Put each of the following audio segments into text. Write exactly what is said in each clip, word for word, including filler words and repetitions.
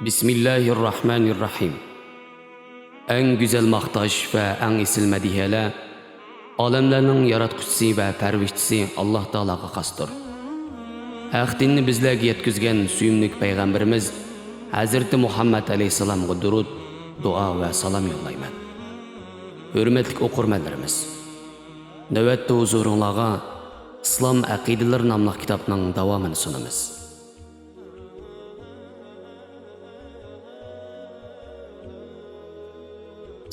بىسمىللاھىررەھمانىررەھىم. ئەڭ گۈزەل ماختاش ۋە ئەڭ ئېسىل مەدھىيەلەر ئالەملەرنىڭ ياراتقۇچىسى ۋە پەرۋىشچىسى ئاللاھ تائالاغا خاستۇر. ھەق دىننى بىزلەرگە يەتكۈزگەن سۆيۈملۈك پەيغەمبىرىمىز ھەزرىتى مۇھەممەد ئەلەيھىسسالامغا دۇرۇد، دۇئا ۋە سالام يوللايمەن. ھۆرمەتلىك ئوقۇرمەنلىرىمىز، نۆۋەتتە ھۇزۇرۇڭلارغا ئىسلام ئەقىدىلىرى ناملىق كىتابنىڭ داۋامىنى سۇنىمىز.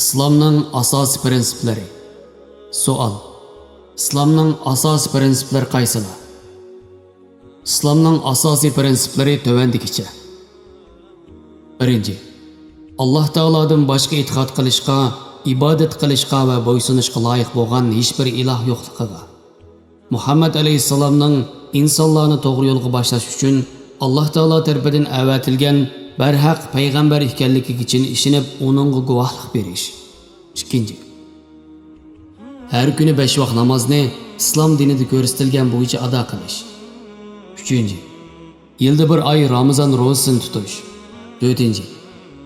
ئىسلامنىڭ ئاساسىي پىرىنسىپلىرى. سوئال: ئىسلامنىڭ ئاساسىي پىرىنسىپلىرى قايسىلار؟ ئىسلامنىڭ ئاساسىي پىرىنسىپلىرى تۆۋەندىكىچە. بىرىنچى، ئاللاھ تائالادىن باشقا ئېتىقاد قىلىشقا، ئىبادەت قىلىشقا ۋە بويسۇنۇشقا لايىق بولغان ھېچبىر ئىلاھ يوقلۇقىغا، مۇھەممەد ئەلەيھىسسالامنىڭ ئىنسانلارنى توغرا يولغا باشلاش ئۈچۈن ئاللاھ تائالا تەرىپىدىن ئەۋەتىلگەن بەرھەق پەيغەمبەر ئىكەنلىكىگە چىن ئىشىنىپ، ئۇنىڭغا گۇۋاھلىق بېرىش. ئىككىنچى، ھەر كۈنى بەش ۋاق نامازنى ئىسلام دىنىدا كۆرسىتىلگەن بويىچە ئادا قىلىش. ئۈچىنچى، يىلدا بىر ئاي رامىزان روزىسىنى تۇتۇش. تۆتىنچى،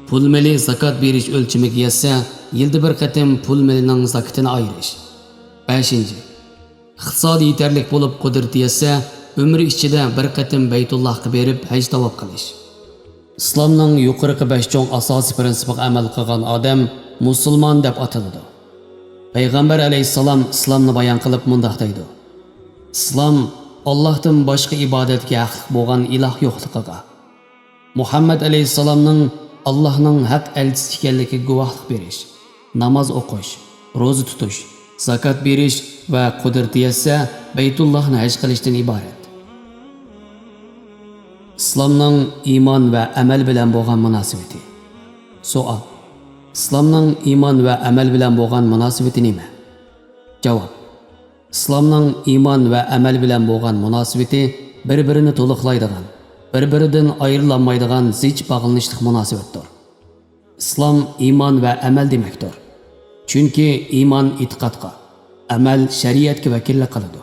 پۇل مېلى زاكات بېرىش ئۆلچىمىگە يەتسە، يىلدا بىر قېتىم پۇل مېلىنىڭ زاكىتىنى ئايرىش. بەشىنچى، ئىقتىسادى يېتەرلىك بولۇپ، قۇدرىتى يەتسە، ئۆمرى ئىچىدە بىر قېتىم بەيتۇللاھقا بېرىپ، ھەج تاۋاپ قىلىش. ئىسلامنىڭ يۇقىرىقى بەش چوڭ ئاساسىي پىرىنسىپىغا ئەمەل قىلغان ئادەم مۇسۇلمان دەپ ئاتىلىدۇ. پەيغەمبەر ئەلەيھىسسالام ئىسلامنى بايان قىلىپ مۇنداق دەيدۇ: ئىسلام ئاللاھتىن باشقا ئىبادەتكە ھەقلىق بولغان ئىلاھ يوقلۇقىغا، مۇھەممەد ئەلەيھىسسالامنىڭ ئاللاھنىڭ ھەق ئەلچىسى ئىكەنلىكىگە گۇۋاھلىق بېرىش، ناماز ئوقۇش، روزا تۇتۇش، زاكات بېرىش ۋە قۇدرىتى يەتسە، بەيتۇللاھنى ھەج قىلىشتىن ئىبارەت. ئىسلامنىڭ ئىمان ۋە ئەمەل بىلەن بولغان مۇناسىۋىتى. سوئال: ئىسلامنىڭ ئىمان ۋە ئەمەل بىلەن بولغان مۇناسىۋىتى نېمە؟ جاۋاب: ئىسلامنىڭ ئىمان ۋە ئەمەل بىلەن بولغان مۇناسىۋىتى بىر-بىرىنى تولۇقلايدىغان، بىر-بىرىدىن ئايرىلالمايدىغان زىچ باغلىنىشلىق مۇناسىۋەتتۇر. ئىسلام ئىمان ۋە ئەمەل دېمەكتۇر. چۈنكى ئىمان ئېتىقادقا، ئەمەل شەرىئەتكە ۋەكىللىك قىلىدۇ.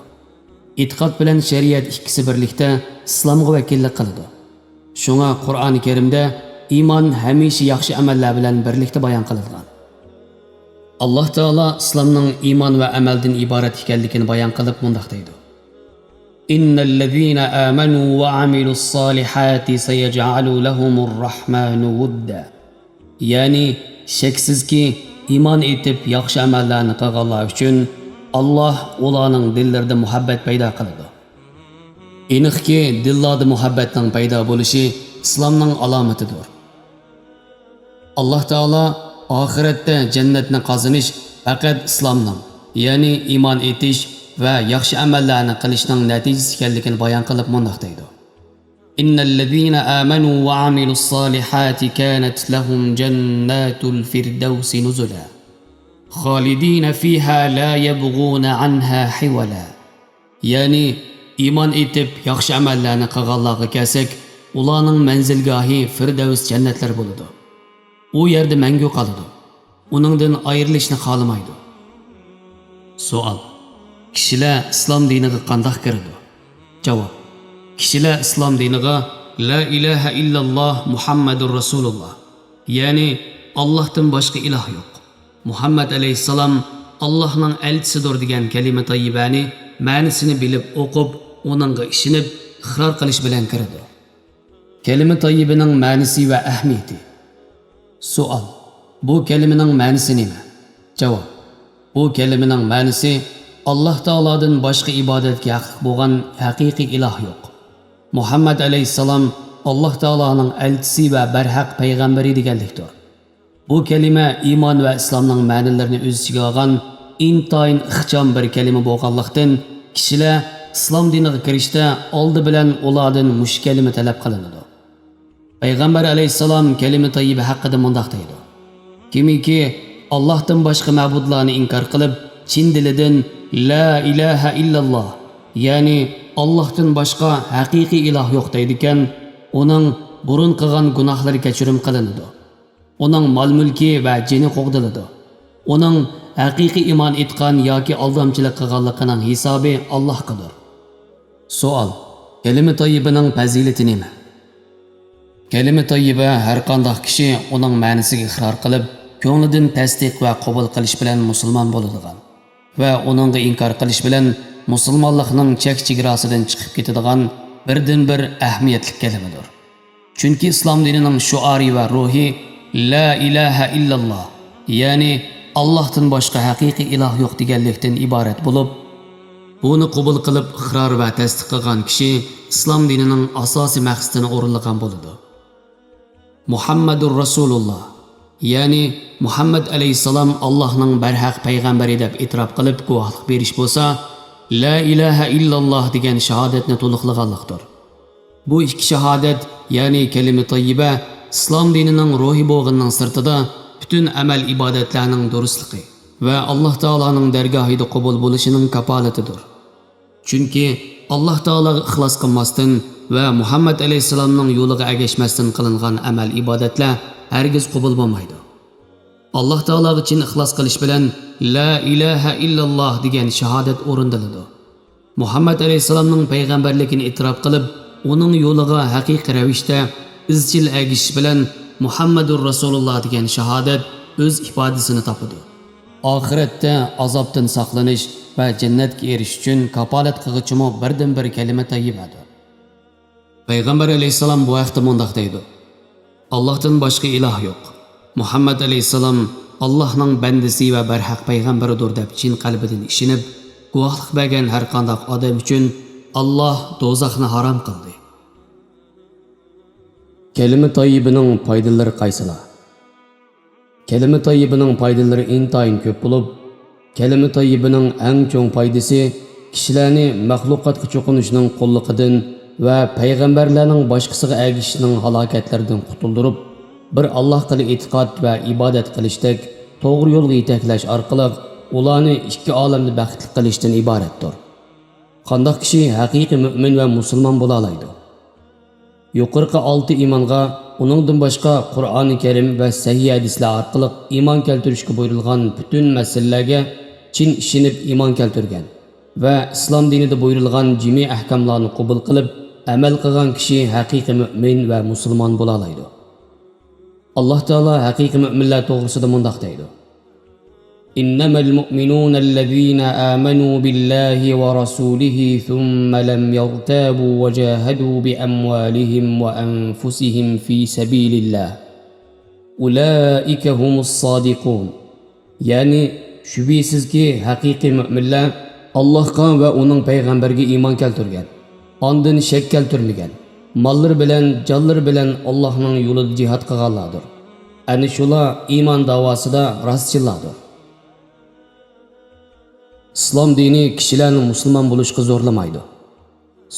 ئېتىقاد بىلەن شەرىئەت ئىككىسى بىرلىكتە ئىسلامغا ۋەكىللىك قىلىدۇ. شۇڭا قۇرئان كەرىمدە ئىمان ھەمىشە ياخشى ئەمەللەر بىلەن بىرلىكتە بايان قىلىنغان. ئاللاھ تائالا ئىسلامنىڭ ئىمان ۋە ئەمەلدىن ئىبارەت ئىكەنلىكىنى بايان قىلىپ مۇنداق دەيدۇ: إن الذين آمنوا وعملوا الصالحات سيجعل لهم الرحمن ودا. يەنى، شەكسىزكى، ئىمان ئېيتىپ، ياخشى ئەمەللەرنى قىلغانلار ئۈچۈن ئاللاھ ئۇلارنىڭ دىللىرىدا مۇھەببەت پەيدا قىلىدۇ. ئېنىقكى، دىللاردا مۇھەببەتنىڭ پەيدا بولۇشى ئىسلامنىڭ ئالامىتىدۇر. ئاللاھ تائالا ئاخىرەتتە جەننەتنى قازىنىش پەقەت ئىسلامنىڭ، يەنى ئىمان ئېيتىش ۋە ياخشى ئەمەللەرنى قىلىشنىڭ نەتىجىسى ئىكەنلىكىنى بايان قىلىپ مۇنداق دەيدۇ: إن الذين آمنوا وعملوا الصالحات كانت لهم جنات الفردوس نزلا خالدين فيها لا يبغون عنها حولا. يەنى، ئىمان ئېيتىپ، ياخشى ئەمەللەرنى قىلغانلارغا كەلسەك، ئۇلارنىڭ مەنزىلگاھى فىردەۋس جەننەتلىرى بولىدۇ. ئۇ يەردە مەڭگۈ قالىدۇ. ئۇنىڭدىن ئايرىلىشنى خالىمايدۇ. سوئال: كىشىلەر ئىسلام دىنىغا قانداق كىرىدۇ؟ جاۋاب: كىشىلەر ئىسلام دىنىغا لا ئىلاھە ئىللاللاھ مۇھەممەدۇر رەسۇلۇللاھ، يەنى ئاللاھتىن باشقا ئىلاھ يوق، مۇھەممەد ئەلەيھىسسالام ئاللاھنىڭ ئەلچىسىدۇر دېگەن كەلىمە تەييىبەنى مەنىسىنى بىلىپ ئوقۇپ، ئۇنىڭغا ئىشىنىپ، ئىقرار قىلىش بىلەن كىرىدۇ. كەلىمە تەييىبىنىڭ مەنىسى ۋە ئەھمىيىتى. سوئال: بۇ كەلىمىنىڭ مەنىسى نېمە؟ جاۋاب: بۇ كەلىمىنىڭ مەنىسى، ئاللاھ تائالادىن باشقا ئىبادەتكە ھەقلىق بولغان ھەقىقىي ئىلاھ يوق، مۇھەممەد ئەلەيھىسسالام ئاللاھ تائالانىڭ ئەلچىسى ۋە بەرھەق پەيغەمبىرى دېگەنلىكتۇر. بۇ كەلىمە ئىمان ۋە ئىسلامنىڭ مەنىلىرىنى ئۆز ئىچىگە ئالغان ئىنتايىن ئىخچام بىر كەلىمە بولغانلىقتىن، كىشىلەر ئىسلام دىنىغا كىرىشتە ئالدى بىلەن ئۇلاردىن مۇشۇ كەلىمە تەلەپ قىلىنىدۇ. پەيغەمبەر ئەلەيھىسسالام كەلىمە تەييىبە ھەققىدە مۇنداق دەيدۇ: كىمكى ئاللاھتىن باشقا مەبۇدلارنى ئىنكار قىلىپ، چىن دىلىدىن لا ئىلاھە ئىللاللاھ، يەنى ئاللاھتىن باشقا ھەقىقىي ئىلاھ يوق دەيدىكەن، ئۇنىڭ بۇرۇن قىلغان گۇناھلىرى كەچۈرۈم قىلىنىدۇ. ئۇنىڭ مال-مۈلكى ۋە جېنى قوغدىلىدۇ. ئۇنىڭ ھەقىقىي ئىمان ئېيتقان ياكى ئالدامچىلىق قىلغانلىقىنىڭ ھېسابى ئاللاھقىدۇر. سوئال: كەلىمە تەييىبىنىڭ پەزىلىتى نېمە؟ كەلىمە تەييىبە ھەرقانداق كىشى ئۇنىڭ مەنىسىگە ئىقرار قىلىپ، كۆڭلىدىن تەستىق ۋە قوبۇل قىلىش بىلەن مۇسۇلمان بولىدىغان ۋە ئۇنىڭغا ئىنكار قىلىش بىلەن مۇسۇلمانلىقنىڭ چەك-چېگراسىدىن چىقىپ كېتىدىغان بىردىنبىر ئەھمىيەتلىك كەلىمىدۇر. چۈنكى ئىسلام دىنىنىڭ شوئارى ۋە روھى لا ئىلاھە ئىللاللا، يەنى ئاللاھتىن باشقا ھەقىقىي ئىلاھ يوق دېگەنلىكتىن ئىبارەت بولۇپ، بۇنى قوبۇل قىلىپ ئىقرار ۋە تەستىق قىلغان كىشى ئىسلام دىنىنىڭ ئاساسىي مەقسىتىنى ئورۇنلىغان بولىدۇ. مۇھەممەدۇر رەسۇلۇللا، يەنى مۇھەممەد ئەلەيھىسسالام ئاللاھنىڭ بەرھەق پەيغەمبىرى دەپ ئېتىراپ قىلىپ گۇۋاھلىق بېرىش بولسا، لا ئىلاھە ئىللاللا دېگەن شاھادەتنى تولۇقلىغانلىقتۇر. بۇ ئىككى شاھادەت، يەنى كەلىمە تەييىبە، ئىسلام دىنىنىڭ روھى بولغىنىنىڭ سىرتىدا، پۈتۈن ئەمەل ئىبادەتلەرنىڭ دۇرۇسلۇقى ۋە ئاللاھ تائالانىڭ دەرگاھىدا قوبۇل بولۇشىنىڭ كاپالىتىدۇر. چۈنكى ئاللاھ تائالاغا ئىخلاس قىلماستىن ۋە مۇھەممەد ئەلەيھىسسالامنىڭ يولىغا ئەگەشمەستىن قىلىنغان ئەمەل ئىبادەتلەر ھەرگىز قوبۇل بولمايدۇ. ئاللاھ تائالاغا چىن ئىخلاس قىلىش بىلەن لا ئىلاھە ئىللاللا دېگەن شاھادەت ئورۇندىلىدۇ. مۇھەممەد ئەلەيھىسسالامنىڭ پەيغەمبەرلىكىنى ئېتىراپ قىلىپ، ئۇنىڭ يولىغا ھەقىقىي رەۋىشتە ئىزچىل ئەگىشىش بىلەن مۇھەممەدۇر رەسۇلۇللا دېگەن شاھادەت ئۆز ئىپادىسىنى تاپىدۇ. ئاخىرەتتە ئازابتىن ساقلىنىش ۋە جەننەتكە ئېرىشىش ئۈچۈن كاپالەت قىلغۇچىمۇ بىردىنبىر كەلىمە تەييىبەدۇر. پەيغەمبەر ئەلەيھىسسالام بۇ ھەقتە مۇنداق دەيدۇ: ئاللاھتىن باشقا ئىلاھ يوق. مۇھەممەد ئەلەيھىسسالام ئاللاھنىڭ بەندىسى ۋە بەرھەق پەيغەمبىرىدۇر دەپ چىن قەلبىدىن ئىشىنىپ، گۇۋاھلىق بەرگەن ھەرقانداق ئادەم ئۈچۈن ئاللاھ دوزاخنى ھارام قىلدى. كەلىمە تەييىبىنىڭ پايدىلىرى قايسىلار؟ كەلىمە تەييىبىنىڭ پايدىلىرى ئىنتايىن كۆپ بولۇپ، كەلىمە تەييىبىنىڭ ئەڭ چوڭ پايدىسى كىشىلەرنى مەخلۇقاتقا چوقۇنۇشنىڭ قۇللۇقىدىن ۋە پەيغەمبەرلەرنىڭ باشقىسىغا ئەگىشىشنىڭ ھالاكەتلىرىدىن قۇتۇلدۇرۇپ، بىر ئاللاھقىلا ئېتىقاد ۋە ئىبادەت قىلىشتەك توغرا يولغا يېتەكلەش ئارقىلىق ئۇلارنى ئىككى ئالەمدە بەختلىك قىلىشتىن ئىبارەتتۇر. قانداق كىشى ھەقىقىي مۆمىن ۋە مۇسۇلمان بولالايدۇ؟ يۇقىرىقى ئالتە ئىمانغا، ئۇنىڭدىن باشقا قۇرئانى كەرىم ۋە سەھىھ ھەدىسلەر ئارقىلىق ئىمان كەلتۈرۈشكە بۇيرۇلغان پۈتۈن مەسىلىلەرگە چىن ئىشىنىپ ئىمان كەلتۈرگەن ۋە ئىسلام دىنىدا بۇيرۇلغان جىمى ئەھكاملارنى قوبۇل قىلىپ ئەمەل قىلغان كىشى ھەقىقىي مۆمىن ۋە مۇسۇلمان بولالايدۇ. ئاللاھ تائالا ھەقىقىي مۆمىنلەر توغرىسىدا مۇنداق دەيدۇ: إنما المؤمنون الذين آمنوا بالله ورسوله ثم لم يرتابوا وجاهدوا بأموالهم وأنفسهم في سبيل الله أولئك هم الصادقون. يەنى، شۈبھىسىزكى، ھەقىقىي مۆمىنلەر ئاللاھقا ۋە ئۇنىڭ پەيغەمبىرىگە ئىمان كەلتۈرگەن، ئاندىن شەك كەلتۈرمىگەن، ماللىرى بىلەن، جانلىرى بىلەن ئاللاھنىڭ يولىدا جىھاد قىلغانلاردۇر. ئەنە شۇلار ئىمان داۋاسىدا راستچىللاردۇر. ئىسلام دىنى كىشىلەرنى مۇسۇلمان بولۇشقا زورلىمايدۇ.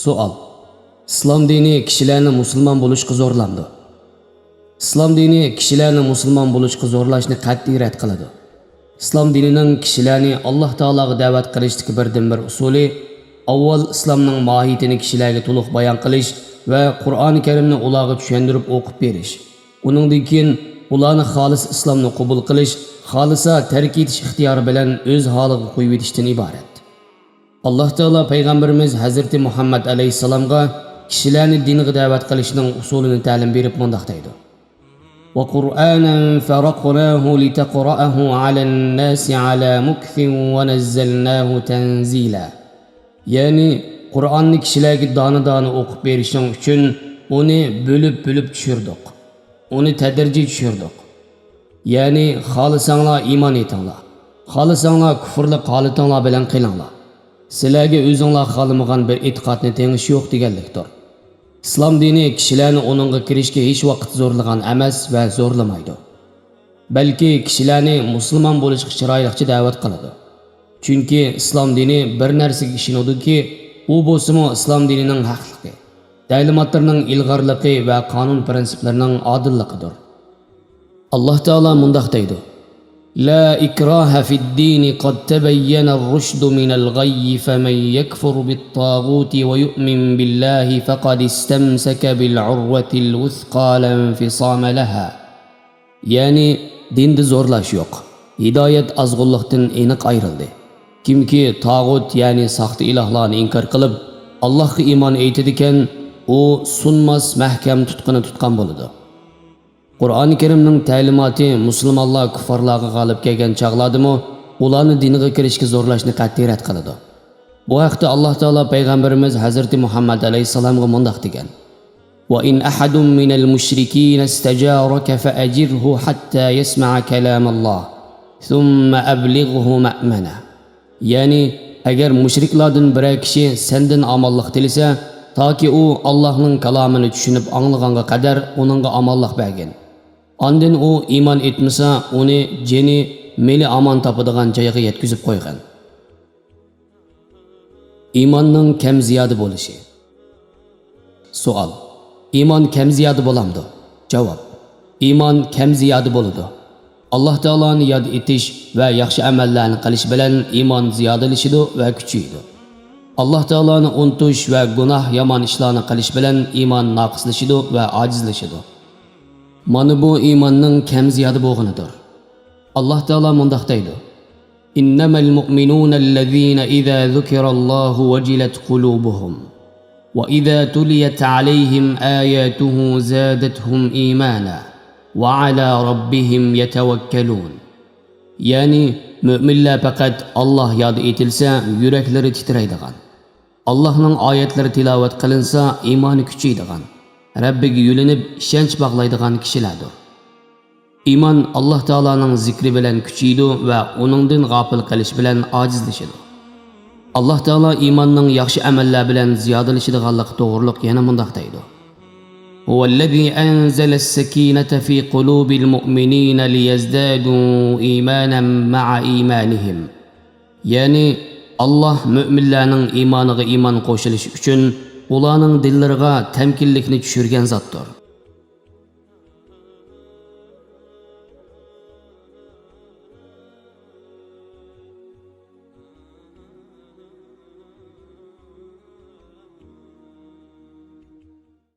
سوئال: ئىسلام دىنى كىشىلەرنى مۇسۇلمان بولۇشقا زورلامدۇ؟ ئىسلام دىنى كىشىلەرنى مۇسۇلمان بولۇشقا زورلاشنى قەتئىي رەت قىلىدۇ. ئىسلام دىنىنىڭ كىشىلەرنى ئاللاھ تائالاغا دەۋەت قىلىشتىكى بىردىنبىر ئۇسۇلى، ئاۋۋال ئىسلامنىڭ ماھىيىتىنى كىشىلەرگە تولۇق بايان قىلىش ۋە قۇرئانى كەرىمنى ئۇلارغا چۈشەندۈرۈپ ئوقۇپ بېرىش. ئۇنىڭدىن كېيىن ئۇلارنى خالىس ئىسلامنى قوبۇل قىلىش، خالىسا تەرك ئېتىش ئىختىيارى بىلەن ئۆز ھالىغا قويۇۋېتىشتىن ئىبارەت. ئاللاھ تائالا پەيغەمبىرىمىز ھەزرىتى مۇھەممەد ئەلەيھىسسالامغا كىشىلەرنى دىنغا دەۋەت قىلىشنىڭ ئۇسۇلىنى تەلىم بېرىپ مۇنداق دەيدۇ: وقرآنا فرقناه لتقرأه على الناس على مكث ونزلناه تنزيلا. يەنى، قۇرئاننى كىشىلەرگە دانە-دانە ئوقۇپ بېرىشىڭ ئۈچۈن ئۇنى بۆلۈپ-بۆلۈپ چۈشۈردۇق. ئۇنى تەدرىجىي چۈشۈردۇق. يەنى، خالىساڭلار ئىمان ئېيتىڭلار، خالىساڭلار كۇفرلۇق ھالىتىڭلار بىلەن قېلىڭلار. سىلەرگە ئۆزۈڭلار خالىمىغان بىر ئېتىقادنى تېڭىش يوق دېگەنلىكتۇر. ئىسلام دىنى كىشىلەرنى ئۇنىڭغا كىرىشكە ھېچ ۋاقىت زورلىغان ئەمەس ۋە زورلىمايدۇ. بەلكى كىشىلەرنى مۇسۇلمان بولۇشقا چىرايلىقچە دەۋەت قىلىدۇ. چۈنكى ئىسلام دىنى بىر نەرسىگە ئىشىنىدۇكى، ئۇ بولسىمۇ ئىسلام دىنىنىڭ ھەقلىقى، تەلىماتلىرىنىڭ ئىلغارلىقى ۋە قانۇن پىرىنسىپلىرىنىڭ ئادىللىقىدۇر. ئاللاھ تائالا مۇنداق دەيدۇ: لا إكراه في الدين قد تبين الرشد من الغي فمن يكفر بالطاغوت ويؤمن بالله فقد استمسك بالعروة الوثقى لا انفصام لها. يەنى، دىندا زورلاش يوق، ھىدايەت ئازغۇنلۇقتىن ئېنىق ئايرىلدى. كىمكى تاغۇت، يەنى ساختا ئىلاھلارنى ئىنكار قىلىپ، ئاللاھقا ئىمان ئېيتىدىكەن، ئۇ سۇنماس مەھكەم تۇتقىنى تۇتقان بولىدۇ. قۇرئان كەرىمنىڭ تەلىماتى مۇسۇلمانلار كۇففارلارغا غالىب كەلگەن چاغلاردىمۇ ئۇلارنى دىنغا كىرىشكە زورلاشنى قەتئىي رەت قىلىدۇ. بۇ ھەقتە ئاللاھ تائالا پەيغەمبىرىمىز ھەزرىتى مۇھەممەد ئەلەيھىسسالامغا مۇنداق دېگەن: وإن أحد من المشركين استجارك فأجره حتى يسمع كلام الله ثم أبلغه مأمنه. يەنى، ئەگەر مۇشرىكلاردىن بىرەر كىشى سەندىن ئامانلىق تىلىسە، تاكى ئۇ ئاللاھنىڭ كالامىنى چۈشىنىپ ئاڭلىغانغا قەدەر ئۇنىڭغا ئامانلىق بەرگىن. ئاندىن ئۇ ئىمان ئېيتمىسا، ئۇنى جېنى، مېلى ئامان تاپىدىغان جايغا يەتكۈزۈپ قويغىن. ئىماننىڭ كەم زىيادە بولۇشى. سوئال: ئىمان كەم زىيادە بولامدۇ؟ جاۋاب: ئىمان كەم زىيادە بولىدۇ. ئاللاھ تائالانى ياد ئېتىش ۋە ياخشى ئەمەللەرنى قىلىش بىلەن ئىمان زىيادىلىشىدۇ ۋە كۈچىيىدۇ. ئاللاھ تائالانى ئۇنتۇش ۋە گۇناھ، يامان ئىشلارنى قىلىش بىلەن ئىمان ناقىسلىشىدۇ ۋە ئاجىزلىشىدۇ. مانا بۇ ئىماننىڭ كەم زىيادە بولغىنىدۇر. ئاللاھ تائالا مۇنداق دەيدۇ: إنما المؤمنون الذين إذا ذكر الله وجلت قلوبهم وإذا تليت عليهم آياته زادتهم إيمانا وعلى ربهم يتوكلون. يەنى، مۆمىنلەر پەقەت ئاللاھ ياد ئېتىلسە، يۈرەكلىرى تىترەيدىغان، ئاللاھنىڭ ئايەتلىرى تىلاۋەت قىلىنسا، ئىمانى كۈچىيىدىغان، رەببىگە يۆلىنىپ ئىشەنچ باغلايدىغان كىشىلەردۇر. ئىمان ئاللاھ تائالانىڭ زىكرى بىلەن كۈچىيىدۇ ۋە ئۇنىڭدىن غاپىل قېلىش بىلەن ئاجىزلىشىدۇ. ئاللاھ تائالا ئىماننىڭ ياخشى ئەمەللەر بىلەن زىيادىلىشىدىغانلىقى توغرۇلۇق يەنە مۇنداق دەيدۇ: هو الذي أنزل السكينة في قلوب المؤمنين ليزدادوا إيمانا مع إيمانهم. يەنى، ئاللاھ مۆمىنلەرنىڭ ئىمانىغا ئىمان قوشۇلۇشى ئۈچۈن ئۇلارنىڭ دىللىرىغا تەمكىنلىكنى چۈشۈرگەن زاتتۇر.